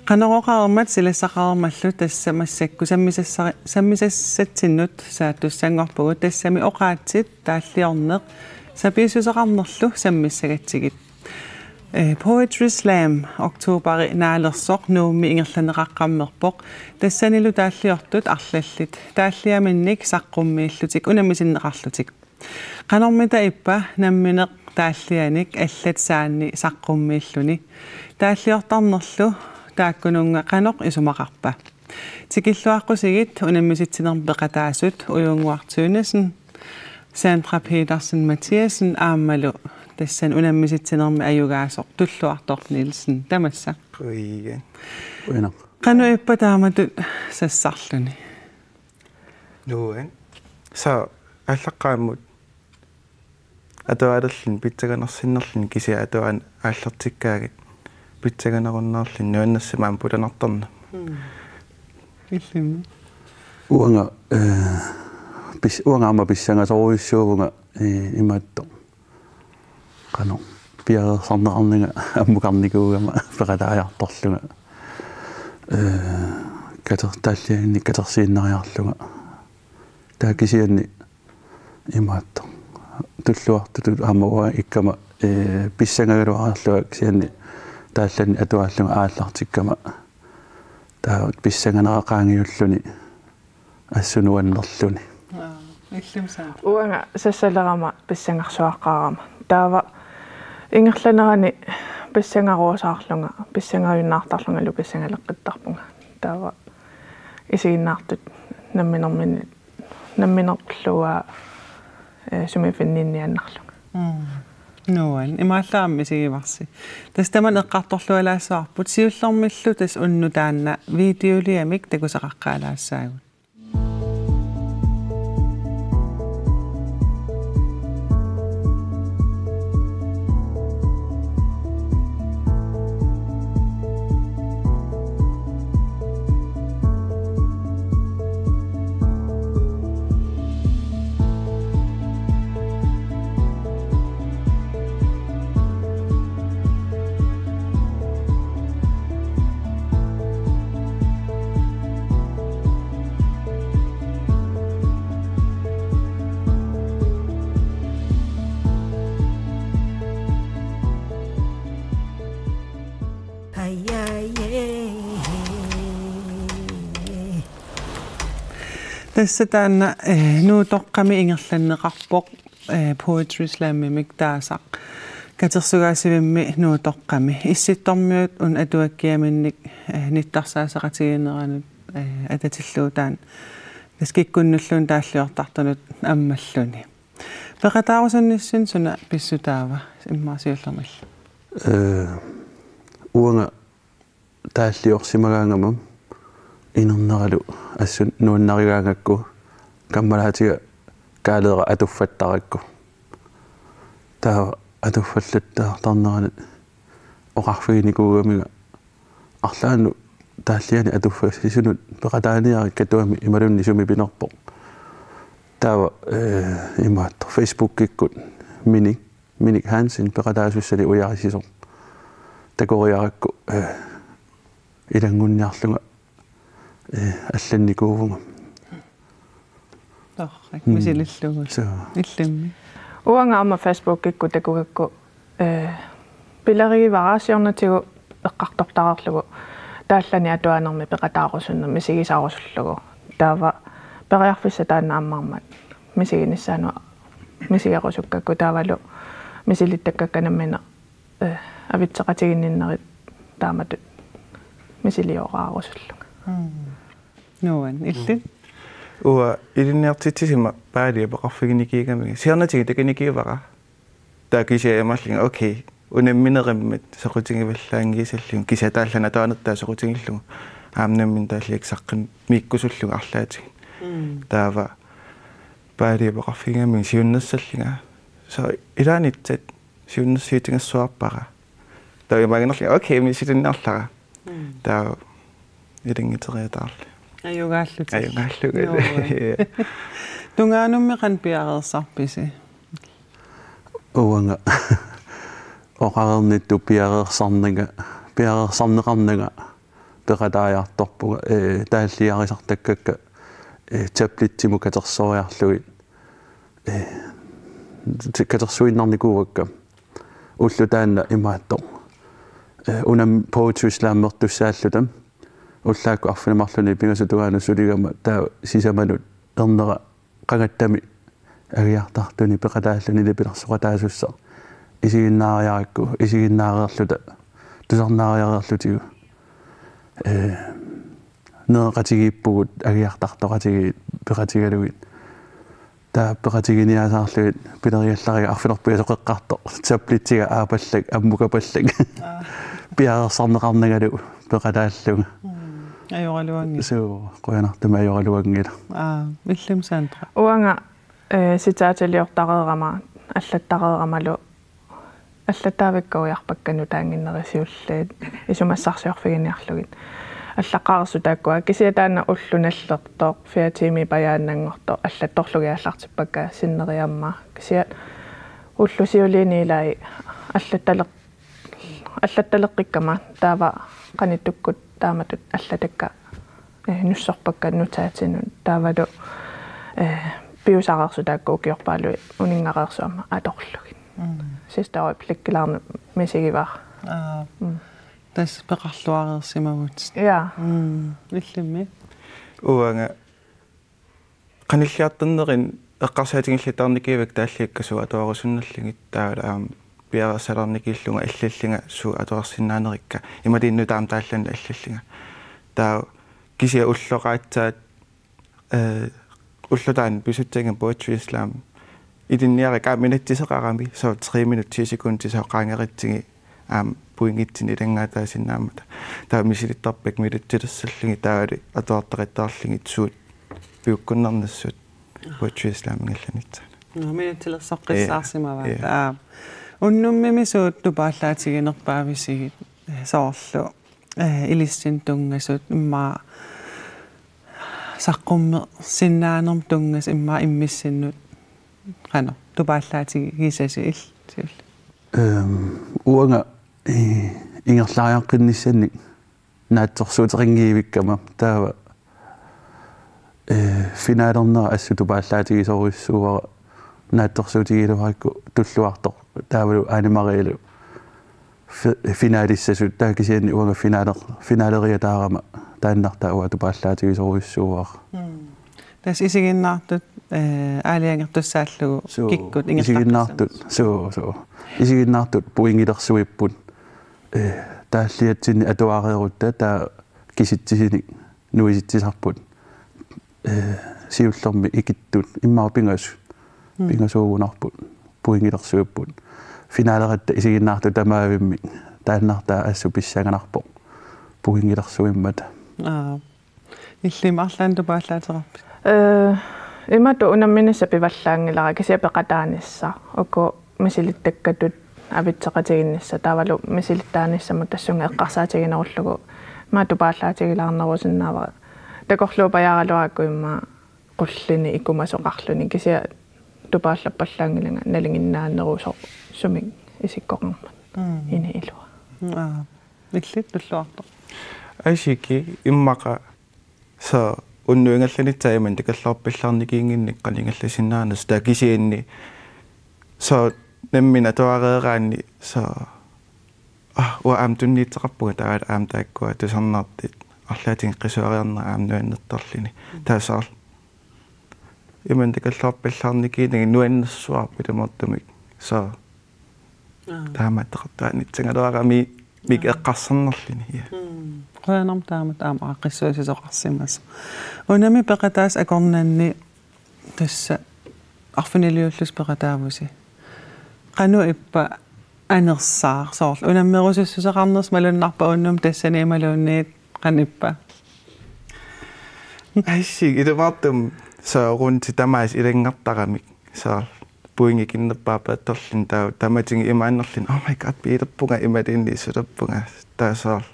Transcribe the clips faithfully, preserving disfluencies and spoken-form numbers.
Qanoq oqarmat silassaqarmallu tassa massakkut sammisassa-, sammisassatsinnut saattussanngorpugut, tassami oqaatsit taalliorneq sapiissuseqarnerlu sammissagatsigit. Eh, Poetry Slam oktobari naalersoq Nuummi ingerlanneqaqqammerpoq. Tassanilu taalliortut arlallit taalliaminnik saqqummiillutik unammisinneqarlutik. Qanormita ippa nammineq taallianik allat saanni saqqummiilluni? Taalliortarnerlu taakkununnga qanoq isumaqarpa? Tikilluaqqusigit unammisitsinermi peqataasut Ujunnguaq Tønnesen, Sandra Petersen Mathiassen aammalu tassani unammisitsinermi ajugaasoq Tulluartoq Nielsen. Tamassa. Ui. Uinaq. Qanoq ippa taamatut sassarluni? Nuan. Sa aallaqqaammut atualerluni pissanganarsinnerluni kisianni atuarneq aallartikkaangat pissanganerunnaarluni nuannersimammat pulanartarneq. Mm. Illimmi. Uanga, eh, pis-, uanga aamma pissangasorujussuuvunga, eh, imaattoq. Qanoq piareersarneqarnanga ammukarnikuugama peqataajartorlunga. Eh, kater-, taallianik katersiinnariarlunga. Taava kisianni imaattoq. Tulluartutut aamma uanga ikkama, eh, pissangagaluarlunga kisianni taallanneq atuaallunga aallartikkama. Taava pissanganera qaangiulluni assut nuannerluni. Aa, illimmi Sandra. Uanga sassalerama pissangarsuaqqaarama. Taava ingerlanerani pissangaruusaarlunga, pissangajunnaartarlungalu pissangaleqqittarpunga. Taava isiginnaartut namminermini namminerluunniit, eh, sumiiffinniinniaannarlunga. Mm. Nuan, imaallaat aamma isigivarsi. Tassa tamanna eqqartorlualaassavarput, siullermillu tassa unnuk taanna videoliamik takusaqaqqaalaassaagut. Tassa taanna, eh, Nuutoqqami ingerlanneqarpoq, eh, Poetry Slamimik taasaq. Katersugaasivimmi Nuutoqqami. Issittormiut una atuakkiaminnik, eh, nittarsaaseqatigiinneranut, eh, atatillugu taanna. Tassa kikkunnulluunniit taalliortartunut ammalluni. Peqataarusunnissinni suna pissutaava immaqa siullermillu? Eh, uanga taalliorsimagaangama inerneralu assut nuannarigaangakku kammalaatiga kaaleera atuffattarakku. Taava atuffallattaartarnerani oqarfiginikuugaminga arlaannut taallianik atuffassisunut peqataaniarit Katuami imaluunniit sumi pinerpoq. Taava, eh, imaattoq Facebookikkut Minik, Minik Hansen peqataasussani ujarisisoq. Takoriarakku, eh, ilanngunniarlunga, eh, allannikuuvunga. Torrak, mm, misilillugu. Suu. Illimmi. Uanga aamma Facebookikkut takugakku, eh, pilerigivara siornatigut eqqartortareerlugu taallanik atuanermik peqataarusunneq misigisaarusullugu. Taava periarfissaq taanna ammarmat misiginissaanut misigerusukkakku taavalu misilittakkakka nammineq, eh, avitseqatiginninnerit taamatut misiliorarusullunga. Mm. Nuan, illit? Uanga ilinniartitsisima Paali apeqarfiginikiigamigit. Siornatigut takunikivara. Taava kisianni aamma aallunga, okay, unamminerimmat soqutigivallaanngisallugu. Kisianni taallat atuarnertaa soqutigillugu. Aamma nammineq taalliakkut saqqummiikkusullunga arlaatigut. Mm. Taava Paali apeqarfigigamigit siunnersallunga. Så ilaanitsat siunnersuutigersuarpara. Taava imaannerli okay, misilinniarlara. Mm. Taava ilannguteriataarlunga. Ajugaallutik. Ajugaallugu. Joo. Tungaanummi qanoq piareersarpisi? Uanga oqareernittut piareersarnanga, piareersarneqarnanga peqataajartorpunga, ee, taalliarisartakkakka, ee, tabletsimut katersoriarlugit, ee, katersuinnarnikuuakka. Ulloq taanna imaattoq. Ee, unami poetry slammertussaalluta. Ullaakkut arfineq-marlunut pingasut tungaanut suligama taava sisamanut ernera qangattami agiartartuni peqataalluni nipilersoqataasussaq. Isiginnaariarakku, isiginnaareerluta, tusarnaariareerlutigu. Ee, nereqatigiippugut agiartartoqatigiit peqatigalugit. Taava peqatiginiaasaarlugit pileriallariga arfineq-pingasoqeqqaartoq, tabletiga aapallak, ammukapallak. Aa. Piareersarneqarnangalu peqataallunga. Mm. Ajoraluanngilaq. Suu, qujanartumik ajoraluanngilaq. Aa, illimmi Sandra? Uanga, eh, sitaatiliortareerama, allattareeramalu, allattaavikka ujarpakka nutaannginnerit siulliit, isumassarsiorfiginiarlugit. Allaqqareersut taakkua, kisianni taanna ulloq nallertoq, fire tiimit pajaannanngortoq, allattorlugit aallartippakka sinneri aamma. Kisianni ullut siuliini ilai allattaleq-, allattaleqqikkama taava qanittukkut taamatut allatakka, eh, nussorpakka nutaatinnut taavalu, eh, piusareersut taakku ukiorpaaluit uninngareersut aamma atorlugit. Mm. Sidste øjeblikkilaarneq misigivara. Aa. Mm. Tassa peqarluareersimavutit. Ja. Mm. Illimmi? Uanga qanilliartornerini eqqarsaatigilluartarnikuuakka taalliakka suut atuarusunnarlugit taavalu aamma piareersalernikillunga allallunga suut atuarsinnaanerikka imaluunniit aamma taallannut allallunga. Taava kisianni ulloq aatsaat, eh, ulloq taanna pisutsigama poetry slam. Ilinniarakku aamma inatsiseqarami, soorlu tre minut ti sekundit soorlu qaangerutsigit aamma pointitsinnut ilanngaataasinnaammata. Taava misilittarpakka minutsilersallugit taavalu atuartaqattaarlugit suut piukkunnarnassut poetry slamingillanitsaanut. Nå, minutsilersoqqissaarsimavaat. Ja. Aa. Unnummimi suut tupaallaatiginerpaavisigit, eh, soorlu, eh, ilissinnut tunngasut, immaqa saqqummersinnaanermut tunngasut, immaqa immissinnut qanoq tupaallaatigisasi illit? Ehm, uanga, eh, ingerlariaqqinnissannik naatsorsuuteqanngivikkama taava, eh, finalernera assut tupaallaatigisorujussuuara, naatsorsuutigigaluarakku Tulluartoq taavalu Anne Marielu fi-, finalissasut, taava kisianni uanga finaler-, finaleriataarama taannartaa uanga tupaallaatigisorujussuuara. Mm. Tassa isiginnaartut, eh, aalajangertussaallugu. Suu, kikkut isiginnaartut, ingerlaqqissanersoq. Suu, suu. Isiginnaartut pointilersuipput. Eh, taalliatsinni atuareerutta taava kisitsisinik nuisitsisarput. Eh, siullermik ikittut immaqa pingasut. Mm. Pingasuugunarput. Pointilersuipput. Finaleratta isiginnaartut tamaavimmik. Taannartaa assut pissanganarpoq. Pointilersuimmata. Aa. Illimmi arlaannik tupaallaateqarpisi? Eh, imatut unamminissaq pivallaanngilara kisianni peqataanissaq. Uku misilittakkatut avitseqatigiinnissaq taavalu misilittaanissamut tassunga eqqarsaatiginerullugu imatut tupaallaatigilaarnerusinnaavara. Takorluupajaaraluarakku immaqa qullini ikumasoqarluni kisianni tupaallappallaanngilanga nalinginnaanerusoq sumik isikkoqarmat. Mm. Ini ilua. Aa. Illit Tulluartoq. Asiki immaqa soorlu unnuingallanitsaa imannak takorloorpillaarnikinnginnikka qanigallassinnaanersoq taava kisianni soorlu nammineq atuareeraanni soorlu, ah, uanga aamma tunniussaqarpunga taava aamma taakkua tusarnaartut arlaatigut qisuariarnerat aamma nuannertarluni. Taava soorlu imannak takorloorpillaarnikinnginnagu nuannersuarput ilumoortumik. Soorlu Aa. Taamaattoqartuaannarsinnaagaluarami mik Aa. eqqarsarnerluni, ja. Mm. Qujanarmi taamatut aamma aaqqissuussisoqarsimasoq. Unami peqataasut akornanni tassa arfiniliullusi peqataavusi. Qanoq ippa anersaaq soorlu unammerusussuseqarnersi malunnarpa unnummut tassani imaluunniit qanoq ippa? Asik ilumoortumik soorunami tamaasa ilanngartaramik soorlu pointikinnerpaarpaattorluni taava tamatigut imaannerluni, "Oh my god, piilerpunga imaluunniit sulerpunga." Taava soorlu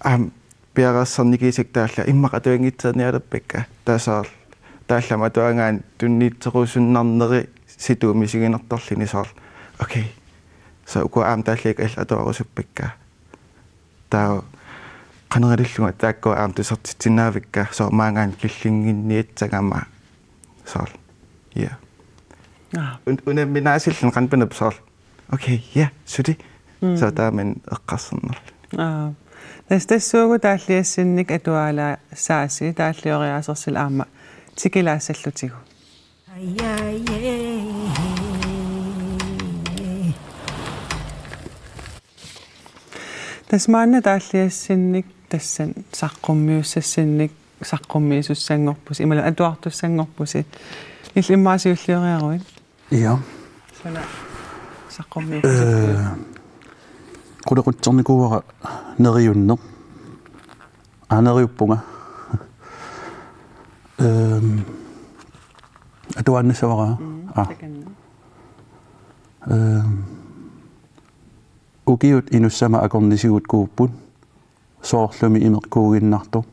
aamma piareersarnikigisakka taallugu immaqa atuanngitsoornialerpakka. Taava soorlu taallugu aamma atuagaanni tunniusserusunnarneri situup misiginartorluni soorlu, "Okay, so ukua aamma taalliakka allat atuarusuppakka." Taava qanoq ilillunga taakkua aamma tusartitsinnaavakka soorlu maanngaanniit killinnginniassagama soorlu. Ja. Aa. Un-, unamminaasilluni qanoq pinerpoq soorlu, "Okay, ja, suli." Mm. Soorlu taama eqqarsaatiginerluni. Aa. Tassa tassuugu taalliassinnik atualaassaasi taallioriaasersilu aamma tikilaassallutigu. Tassa maanna taalliassinnik tassani saqqummiussassinnik saqqummiisussanngorpusi imaluunniit atuartussanngorpusi, illit immaqa siullioriaruit? Ja. Suna saqqummiuppisi? Ee, qulequtsernikooq neriunneq. Aa, neriuppunga. Ehm, atuaannassavara. Mm, aa. Takanna. Ehm, ukiut inussama akornisigukkuupput. Soorlumi imeq kuuginnartoq.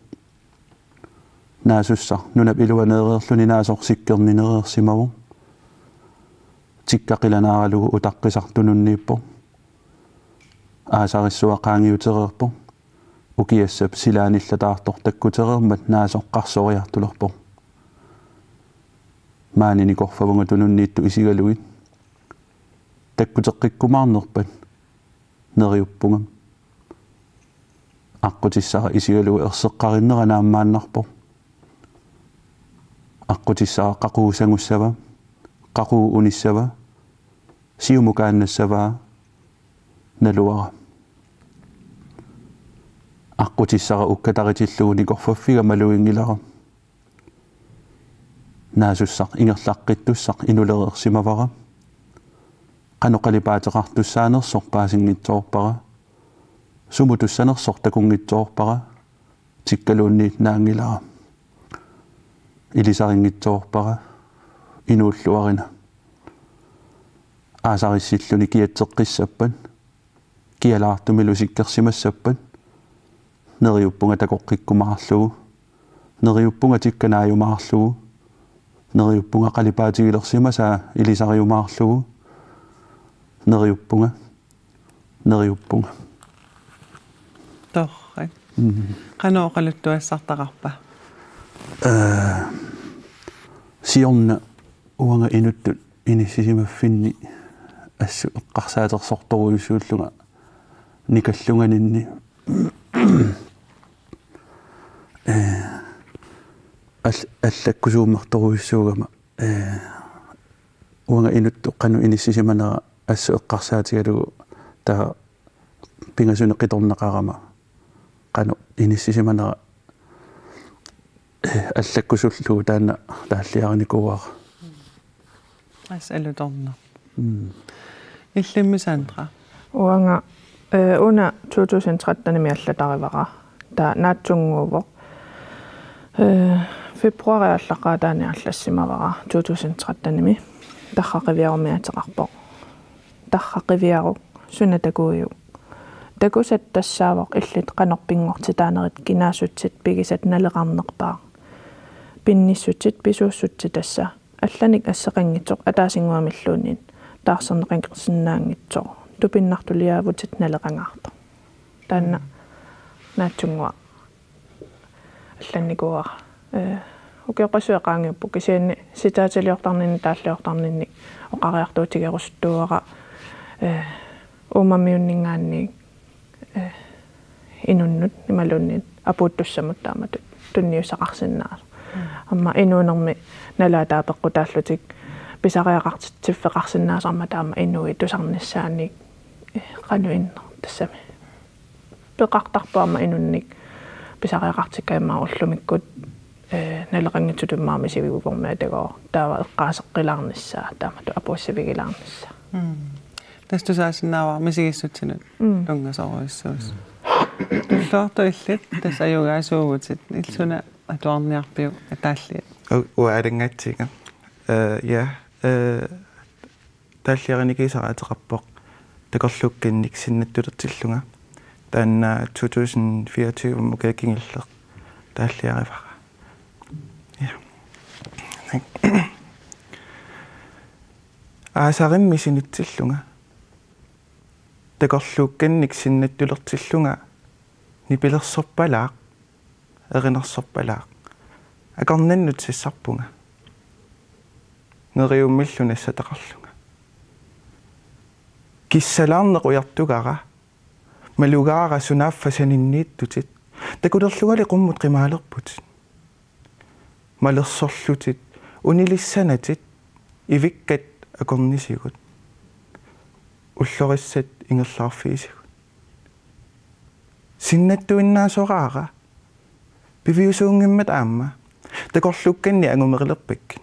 Naasussaq nunap iluaneereerluni naasoq sikkerninereersimavoq. Tikka qilanaaralugu utaqqisaq tununniippoq. Aasarissuaq qaangiutereerpoq. Ukiassap silaanillataartoq takkutereermat naasoq qarsoriartulerpoq. Maani nikorfavunga tununniittut isigalugit. Takkuteqqikkumaarnerpat neriuppunga. Aqqutissara isigalugu erseqqarinnera naammaannarpoq. Aqqutissara qaqugu sangussava, qaqugu unissava, siumukaannassavaa, naluara. Aqqutissara ukkataritillugu nikorfaffiga maluginngilara. Naasussaq ingerlaqqittussaq inulereersimavara. Qanoq qalipaateqartussaanersoq paasinngitsoorpara. Sumutussanersoq takunngitsoorpara. Tikkaluunniit naanngilara. Ilisarinngitsoorpara. Inuulluarina. Aasarissilluni kiatseqqissappat. Kialaartumilu sikkersimassappat. Neriuppunga takoqqikkumaarlugu. Neriuppunga tikka naajumaarlugu. Neriuppunga qalipaatigilersimasaa ilisariumaarlugu. Neriuppunga. Neriuppunga. Torrak. Mm. Qanoq oqaluttuassartaqarpa? Ee, siorna uanga inuttut inissisimaffinni assut eqqarsaatersortorujussuullunga nikallunganinni. Ee, al-, allakkusuummertorujussuugama, ee, uanga inuttut qanoq inissisimanera assut eqqarsaatigalugu taava pingasunik qitornaqarama qanoq inissisimanera, ee, allakkusullugu taanna taalliarinikuuara. Assut alutornarpoq. Mm. Illimmi Sandra? Uanga, eh, una to tusind tretten-imi allatarivara. Taava naatsunnguuvoq. Eh, februarip aallaqqaataani allassimavara to tusind tretten-imi. Tarraq qiviarumik ateqarpoq. Tarraq qiviaruk, suna takuujuk? Takusat tassaavoq illit qanoq pinngortitaanerit, kinaassutsit pigisat naleqarnerpaaq. Pinnissutsit pisuussutsit tassa. Allanik asseqanngitsoq ataasinnguamilluunniit taarserneqarsinnaanngitsoq. Tupinnartuliaavutit naleqangaartoq. Taanna naatsunnguaq allannikuuara. Eh, ukioqassui qaangiupput kisianni sitaatiliortarninni taalliortarninni oqariartuutigerusuttuuara, eh, uummammiunninngaanniit, eh, inunnut imaluunniit apuuttussamut taamatut tunniussaqarsinnaasoq. Mm. Aamma inuunermi nalaat peqqutaallutik pisariaqartitsiffeqarsinnaasoq aamma taama inuit tusarnissaannik, eh, qanoq inneq tassami. Peqartarpoq aamma inunnik pisariaqartikkaat immaqa ullumikkut, eh, naleqanngitsutut immaqa misiviuvormi atagooq taava eqqaaseqqilaarnissaa taamatut apuussivigilaarnissaa. Mm. Tassa tusaasinnaavara misigissutsinut Mm. tunngasorujussuusoq. Tulluartut illit tassa ajugaasuuvutit, illit suna atuarniarpiuk ataalliat? U-, uanga alanngaatsiga. Eh, ja, eh, taalliarinigisara ateqarpoq Takorluukkannik sinnattulertillunga. Taanna to tusind fireogtyve-mut kingulleq taalliarivara. Ja. Aasarimmi sinitsillunga. Takorluukkannik sinnattulertillunga nipilersorpalaaq, erinarsorpalaaq. Akornannut sassarpunga. Neriummillu nassataqarlunga. Kissalaarneq ujartugara, malugaara sunaaffa saninniittutit. Takulerlungali qummut qimaalerputit. Malersorlutit, unilissanatit, ivikkat akornisigut. Ullorissat ingerlaarfigisigut. Sinnattuinnaasoraara, piviusuunngimmat aamma, takorluukkanni angumerilerpakkit.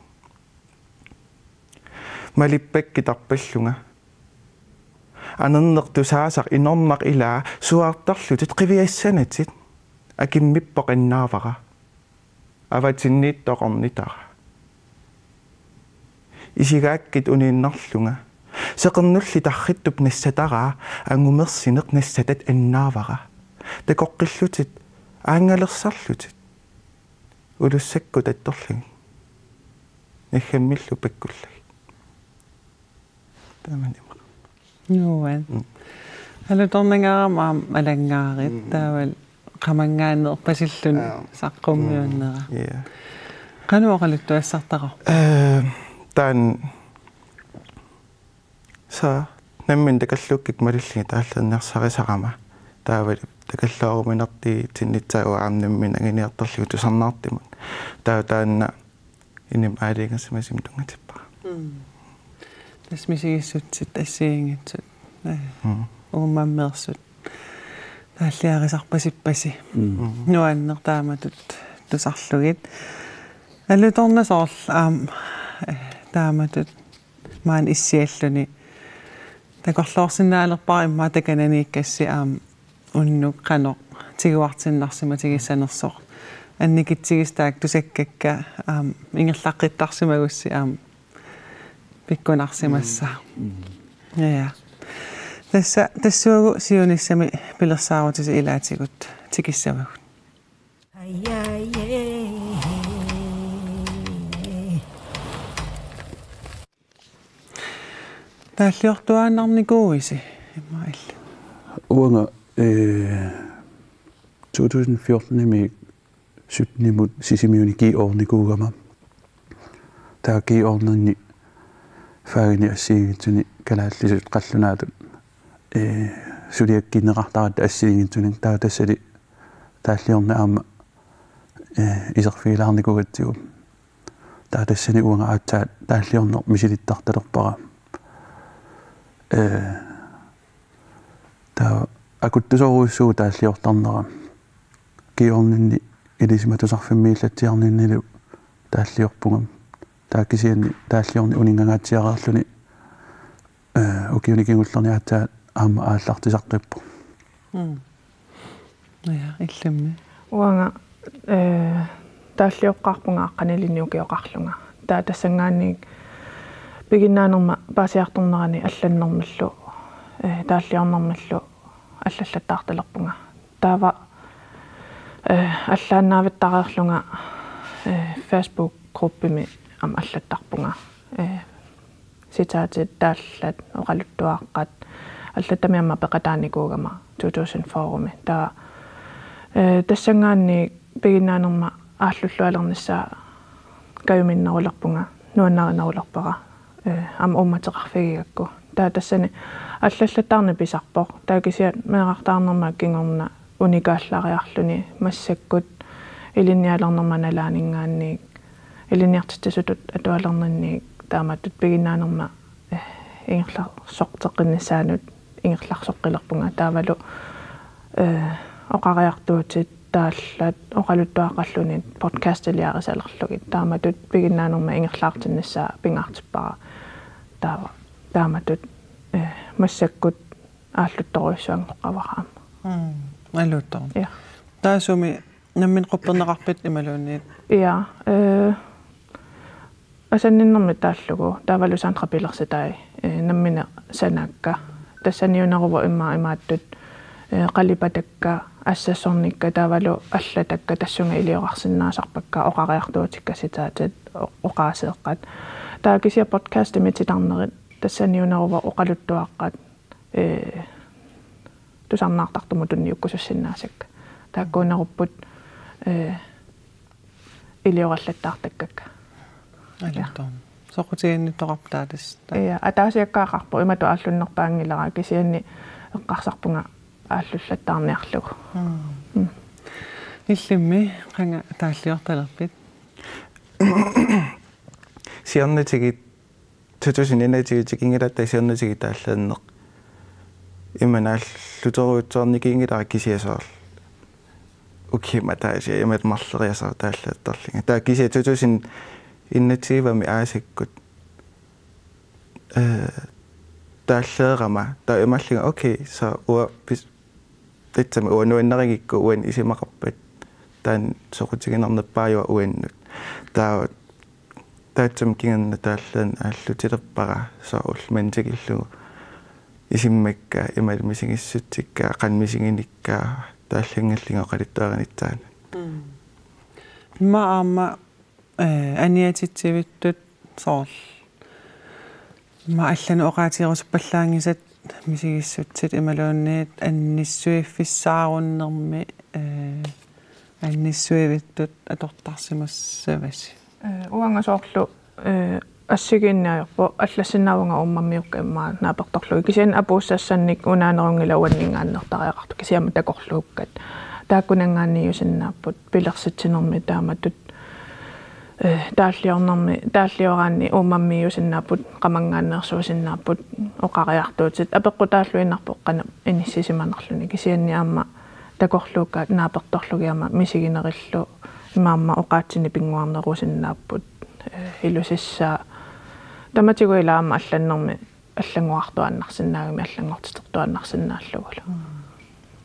Malippakkit tarpallunga. Anernertusaasaq inornaq ilaa suaartarlutit qiviassanatit, akimmippoq annaavara. Avatinniittoq ornitara. Isigaakkit uniinnarlunga. Seqernulli tarrittup nassataraa angumersineq nassatat annaavara. Takoqqillutit, aanngalersarlutit. Ulussakkut attorlugit. Naggammillu pakkullugit. Taamani immaqa. Nuan. Mm. Alutornangaarama aamma alanngaarit, mm, taavalu qamanngaanneerpasilluni. Aa. Saqqummiunnera. Mm. Ja. Qanoq oqaluttuassartaqarpa? Eh, taanna sa nammineq takorluukkakka malillugit taalliiniarsarisarama. Taavalu takorlooruminartigitinnissaa uanga aamma nammineq anguniartarlugu tusarnaartumut. Taava taanna inimi aalajangersimasumik tunngatippara. Mm. Tassa misigissutsit assigiinngitsut. Eh, mm, uummammeersut. Taalliarisarpasippasi. Mm. Mm. Nuanneq taamatut tusarlugit. Alutornaq soorlu aamma, eh, taamatut maani issialluni. Takorloorsinnaalerpara immaqa takananiikkassi aamma unnuk qanoq tiguartinnarsimatigissanersoq. Annikitsigisut taakku tusakkakka aamma ingerlaqqittarsimagussi aamma pikkunarsimassaaq. Mm. Mm. Ja, ja. Tassa, tassuugu siunissami pilersaarutisi ilaatigut tikissavagut. Taalliortuaannarnikuuisi immaqa illit? Uanga, eh, to tusind fjorten-imi sytten-imut Sisimiuni G-ordnikuugama. Taava G-ordninni fagini assigiinngitsuni kalaallisut qallunaatut, eh, suliakkiinneqartaratta assigiinngitsunik, taava tassali taalliorneq aamma, eh, iserfigilaarnikuugatsigu. Taava tassani uanga aatsaat taalliorneq misilittartalerpara. Eh, taava akuttusorujussuuvoq taalliortarnera. G-ordninni Ilisimatusarfimmiillatsiarninnilu taalliorpunga. Taava kisianni taalliorneq uninngangaatsiareerluni, eh, ukiuni kingullerni aatsaat aamma aallartisaqqippoq. Mm. Ja, illimmi? Uanga, eh, taallioqqaarpunga aqqanilinnik ukioqarlunga. Taava tassanngaanniit piginnaanerma paasiartornerani allannermillu, eh, taalliornermillu allallattaartalerpunga. Taava, eh, allaannaavittareerlunga, eh, Facebook-gruppimi aamma allattarpunga. Eh, sitaatit taallat, oqaluttuaqqat, allattami aamma peqataanikuugama to tusind fyrre-mi. Taava, eh, tassanngaanniit piginnaanerma aallullualernissaa kajuminnerulerpunga, nuannarinerulerpara, eh, aamma uummateqarfigigakku. Taava tassani allallattaarneq pisarpoq. Taava kisianni meerartaarnerma kingorna unikaallariarluni massakkut ilinnialernerma nalaaninngaanniit ilinniartitsisutut atualerninniit taamatut piginnaanerma, eh, ingerlasoqteqqinnissaanut ingerlasoqqilerpunga taavalu, eh, oqariartuutit taallat oqaluttuaqqalluni podcastiliarisalerlugit taamatut piginnaanerma ingerlaartinnissaa pingaartippara taava taamatut, eh, massakkut aalluttorujussuanngoqqavara aamma. Mm, alutorn. Ja. Taava sumi nammineq qupperneqarpit imaluunniit? Ja, eh, Asanninnermik taallugu taavalu Sandra pilersitai, eh, nammineq sanaakka. Tassaniuneruvoq immaqa imaattut, eh, qalipatakka, assassornikka taavalu allatakka tassunga iliorarsinnaasarpakka oqariartuutikka sitaatit o-, oqaaseeqqat. Taava kisianni podcastimik titarnerit tassaniuneruvoq oqaluttuaqqat, eh, tusarnaartartumut tunniukkusussinnaasakka. Taakkuunerupput, eh, iliorallattaartakkakka. Aluttorn. Soqutiginnittoqarpoq taava tassa. Ja, ataasiakkaaqarpoq imatut aallunnerpaanngilara kisianni eqqarsarpunga aallullattaarniarlugu. Mm. Mm. Illimmi qanga taalliortalerpit? Siornatigut to tusind enogtyve tikinngilatta siornatigut taalliorneq. Ima naallutorujussuarnikinngilara kisianni soorlu. Ukioq ataaseq imatut marloriasaartoq taalliortarlunga. Taava kisianni to tusind enogtyvemi aasakkut, eh, taalliorama. Taava imaallunga, okay, så uanga pis-, tassami uanga nuannarigukku uani isumaqarpat. Taanna soqutiginarnerpaajuvoq uannut. Taava taassuma kingorna taalliorneq aallutilerpara soorlu manna tikillugu. Isummakka imaluunniit misigissutsikka, qanoq misiginikka, taalliorngallunga oqaluttuarinissaanut. Mm. Immaqa aamma, eh, aniatitsivittut soorlu. Immaqa allanut oqaatigerusuppallaanngisat misigissutsit imaluunniit annissuiffissaarunnermi, eh, annissuivittut atortarsimassavasi. Eh, uanga soorlu, eh, assigiinneq ajorpoq, allassinnaavunga uummammiukka immaqa naapertorlugit. Kisianni apuussassannik unaanerunngilaq uanninngaanneertariaqartoq, kisianni takorluukkat. Taakkunanngaanniiusinnaapput, pilersitsinermi taamatut, eh, taalliornermi, taallioraanni uummammiiusinnaapput, qamanngaanneersuusinnaapput, oqariartuutit, apeqqutaalluinnarpoq qanoq inissisimanerluni, kisianni aamma takorluukkat naapertorlugit aamma misiginerillu imaamma oqaatsinik pinnguarnerusinnaapput, eh, ilusissaa. Tamatigut ila aamma allannermi allanngorartuaannarsinnaagami allanngortitertuaannarsinnaallugulu. Mm.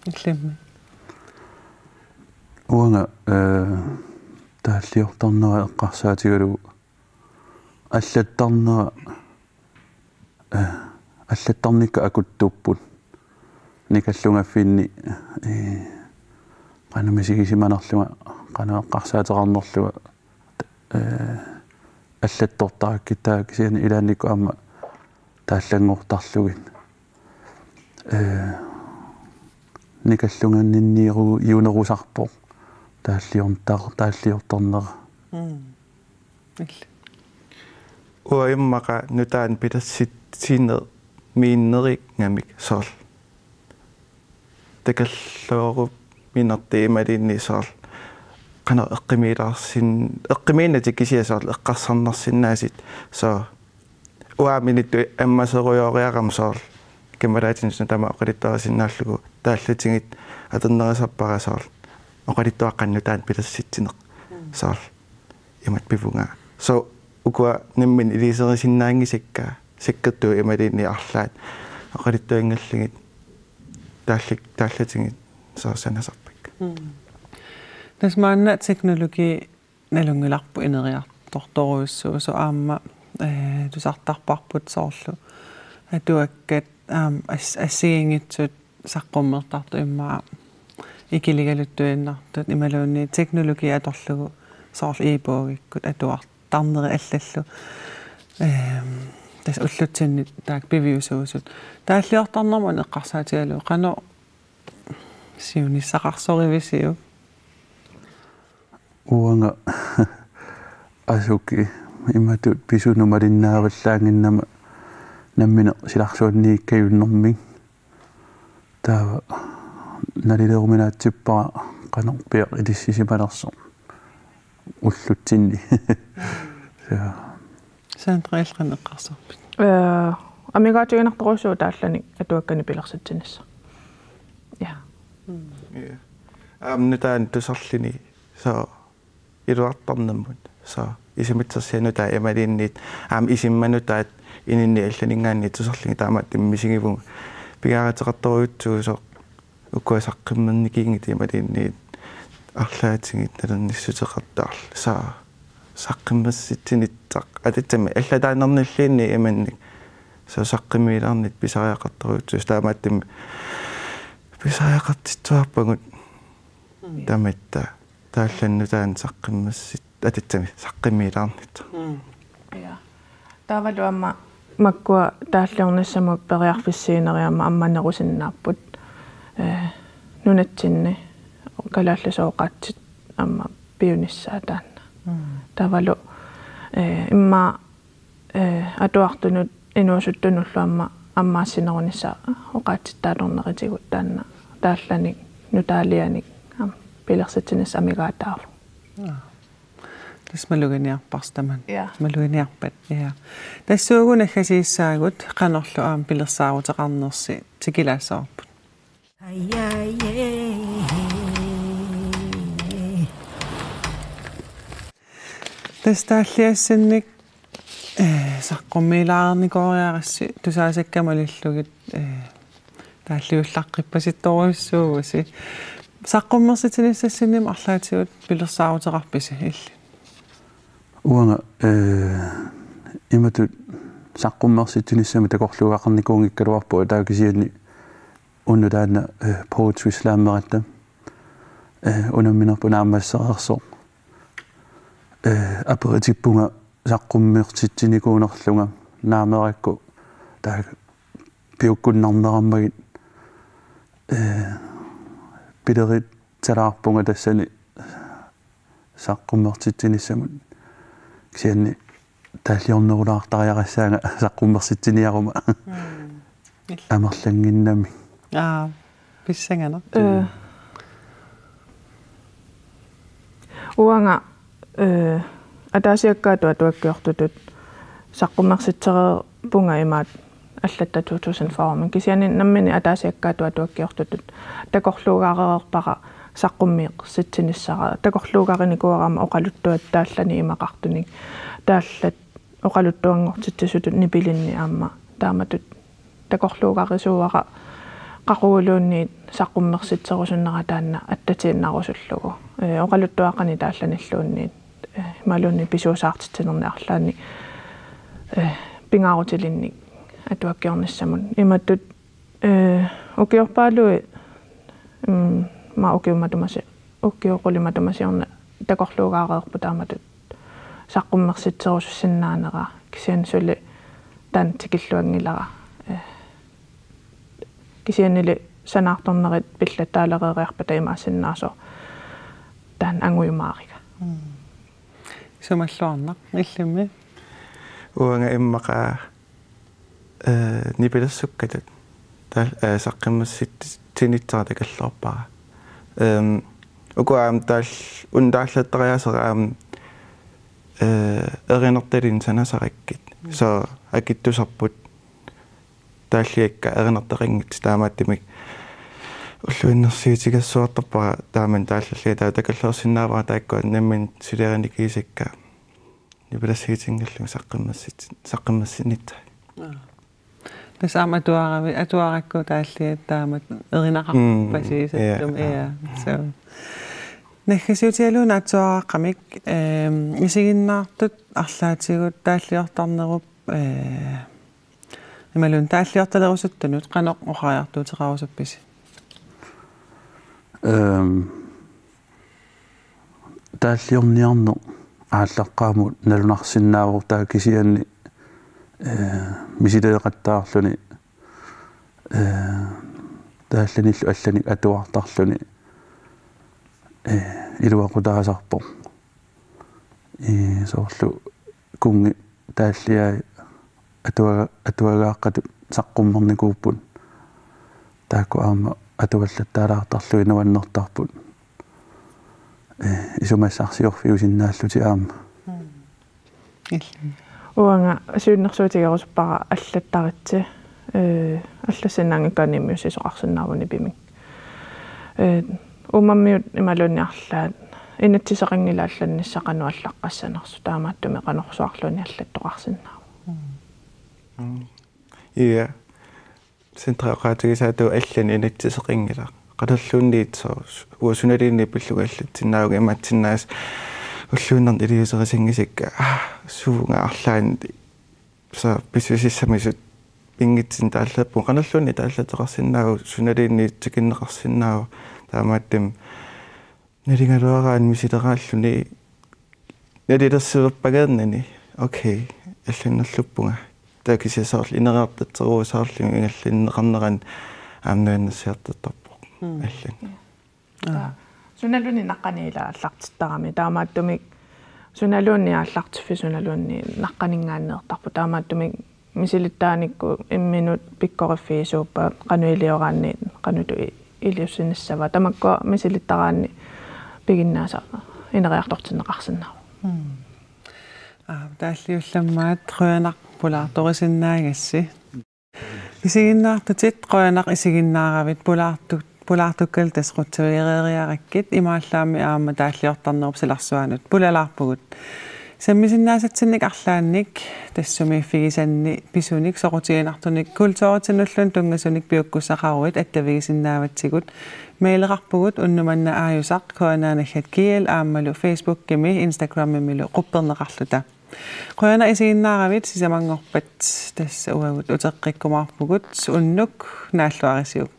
Illimmi? Uanga, eh, taalliortarnera eqqarsaatigalugu allattarnera, eh, allattarnikka akuttuupput. Nikallungaffinni, eh, qanoq misigisimanerlunga, qanoq eqqarsaateqarnerlunga, eh, allattortarakkit taava kisianni ilaannikkut aamma taallanngortarlugit. Eh, nikallunganninniiru-, -junerusarpoq taalliortar-, taalliortarnera. Mm. Illit. Uanga immaqa nutaanik pilersitsinermiinnerungamik soorlu. Takorlooruminartut imaluunniit soorlu. Qanoq eqqumiilaarsin-, eqqumiinnatik kisianni soorlu eqqarsarnarsinnaasut. Så uanga minittu ammaserujooriarama soorlu. Kammalaatinnut taama oqaluttuarisinnaallugu taallatigut atornerusarpara soorlu. Oqaluttuaqqat nutaanik pilersitsineq. Mm. Soorlu. Imatut pivunga. Så ukua nammineq ilisarisinnaanngisakka sakkortuut imaluunniit arlaat oqaluttuanngorlugit taalli-, taallatigut soorlu sanasarpakka. Mm. Tassa maanna teknologi nalunngilarput ineriartortorujussuusoq aamma, eh, tusartarparput soorlu atuakkat aamma as-, assigiinngitsut saqqummertartut immaqa ikiligaluttuinnartut imaluunniit teknologi atorlugu soorlu e-bogikkut atuartarneri allallu. Ehm, tassa ullutsinni taakku piviusuusut. Taalliortarnermut eqqarsaatigalugu qanoq siunissaqarsorivisiuk? Uanga asuki imatut pisunut malinnaavallaannginnama nammineq silarsuanniikkajunnermik. Taava nalileruminaatsippara qanorpiaq inissisimanersoq ullutsinni. Ja. Sandra, illit qanoq eqqarsarpit? Eh, amigaatiginartorujussuuvoq taallanik atuakkanik pilersitsinissaq. Ja. Mm. Ja. Aamma nutaanik tusarluni, så iluartarnermut. Så isummersorsiat nutaat imaluunniit aamma isummat nutaat ininni allaninngaanniit tusarlugit taamaattumik misigivunga. Pingaaruteqartorujussuusoq ukua saqqummernikiinngitsut imaluunniit arlaatigut nalornissuteqartarlugit. Så Saqqummersitsinissaq ataatsimik allataanermilluunniit imannak. Soorlu saqqummiilaarnit pisariaqartorujussuusoq, taamaattumik pisariaqartittuarpagut. Mm. Tamatta taallanut taanna saqqummersit-, ataatsimik saqqummiilaarnit. Mm. Ja. Taavalu aamma makkua taalliornissamut periarfissiinerit aamma ammanerusinnaapput. Eh, nunatsinni kalaallisut oqaatsit aamma piunissaat taanna. Mm. Taavalu, eh, immaqa, eh, atuartunut inuusuttunullu aamma ammaassinerunissaq oqaatsittaalornerisigut taanna taallanik nutaalianik aamma pilersitsinissaq amigaataavoq. Aa. Tassa maluginiarparsi tamanna. Ja. Maluginiarpat, ja. Tassuugu naggasiissaagut qanorlu aamma pilersaaruteqarnersi tikilaassavarput. Tassa taalliassannik, eh, saqqummiilaarnikooriarassi tusaasakka malillugit, eh, taalliullaqqippasittorujussuuvusi. Saqqummersitsinissassinnik arlaatigut pilersaaruteqarpisi illit? Uanga, eh, imatut saqqummersitsinissamut takorluugaqarnikuunngikkaluarpunga, taava kisianni unnuk taanna, eh, poetry slammeratta, eh, unamminerput naammassereersoq. Eh, aperitippunga saqqummersitsinikuunerlunga naamerakku taava piukkunnarnerammagit, eh, pileritsalaarpunga tassani saqqummersitsinissamut. Kisianni taalliornerulaartariaqassaanga saqqummersitsiniaruma. Mm. Amerlannginnami. Aa, pissanganaq. Eh. Uanga, eh, ataasiakkaatut atuakkiortutut saqqummersitsereerpunga imaattoq allatta two thousand four-mi. Kisianni nammineq ataasiakkaatut atuakkiortutut takorluugaareerpara saqqummersitsinissara. Takorluugarinikuugama oqaluttuatta taallanik imaqartunik. Taallat oqaluttuanngortitsisutut nipilinnik aamma taamatut takorluugarisuuara qaquguluunniit saqqummersitserusunnera taanna attatiinnarusullugu. Eh, oqaluttuaqqanik taallanilluunniit, eh, imaluunniit pisuusaartitsinernik arlaannik, eh, pingaarutilinnik atuakkiornissamut. Imatut, eh, ukiorpaaluit, mm, ma ukiummatuma si-, ukioq qulit matuma siorna takorluugaareerput taamatut saqqummersitserusussinnaanera, kisianni suli taanna tikilluanngilara. Eh, kisiannili sanaartornerit pillattaalereeriarpata imaassinnaasoq taanna angujumaariga. Mm. Isumalluarnaq, illimmi? Uanga immaqa, eh, nipilersukkatut taal-, eh, saqqummersitsinissara takalluarpara. Ehm, uku aamma taal-, una taallattariaaseq aamma, eh, erinartalinnut sanasarakkit. Mm. Soorlu akitsuserput taallagakka erinartaqanngitsut, taamaattumik ulluinnarsiutigersuartarpara taamani taallallugit, taava takalluarsinnaavara taakkua nammineq sulerinikitsisakka nipilersuutinngillugu saqqummersit-, saqqummersitsinissaat. Aa. Tassa aamma atuaravit, atuarakku taallagit taamatut erinaqarpasiisartut. Mm, ja, ja. Ja. So. Naggasiutigalugu naatsuaraaqqamik, ehm, isiginnaartut arlaatigut taalliortarnerup, eh, imaluunniit taalliortalerusuttunut qanoq oqariartuuteqarusuppisi? Ehm, taalliorniarneq aallaqqaammut nalunarsinnaavoq, taava kisianni, eh, misileeqattaarluni, eh, taallanillu allanik atuartarluni, eh, iluaqutaasarpoq. Ii, soorlu kunngi taalliai atuaga-, atuagaaqqatut saqqummernikuupput. Taakku aamma atuallattaalaartarlugit nuannertarput. Ee, isumassarsiorfiusinnaallutik aamma. Mm. Illimmi. Uanga siunnersuutigerusuppara allattaritsi, ee, allassinnaanngikkaanni immiussisoqarsinnaavoq nipimik. Ee, uummammiut imaluunniit arlaat inatsiseqanngillat allannissaq qanoq allaqqassanersut, taamaattumik qanorsuarluunniit allattoqarsinnaavoq. Mm. Mm. Ja. Centri oqaatigisaatigut allanik inatsiseqanngilaq. Qanorluunniit soorlu uanga sunaluunniit pillugu allatsinnaavunga, imaatsinnaavoq ulluinnarni iliuuserisanngisakka, aa, suunga arlaanni, sa, pissusissamisut pinngitsinni taalleerpunga, qanorluunniit taallattoqarsinnaavoq, sunaluunniit tikinneqarsinnaavoq, taamaattumik nalugaluaraanni misileraalluni, nalilersuerpageernani, okay, allannerluppunga. Taava kisianni soorlu ineriartortoruusaarlunga ingerlanneqarnerani aamma nuannersiartortarpoq. Mm. Allan. Aa. Sunaluunniit naqqaniit ila aallartittarami, taamaattumik sunaluunniit aallartiffik sunaluunniit naqqaninngaanneertarpoq, taamaattumik misilittagaanikku imminut pikkoriffigisuuppat qanoq ilioraanni, qanoq i-, iliussinissava, tamakkua misilittaraanni piginnaasa ineriartortinneqarsinnaavoq. Mm. Aa, taalliullammaat qujanaq pulaartorisinnaagassi. Isiginnaartutit qujanaq isiginnaaravit, pulaartu-, pulaartukkalu tassa qutsavigereeriarakkit, imaallaammi aamma taalliortarnerup silarsuanut pulalaarpugut. Sammisinnaasatsinnik arlaannik tassa sumiiffigisanni pisunik soqutiginartunik kulturitsinulluunniit tunngasunik piukkussaqaruit attavigisinnaavatsigut maileqarpugut unnuk manna aajusaq K N R naggat G L aammalu Facebookimi Instagramimilu qupperneqarluta. Qujanaq isiginnaaravit, sisamanngorpat tassa uagut uteqqikkumaarpugut, unnuk naalluarisiuk.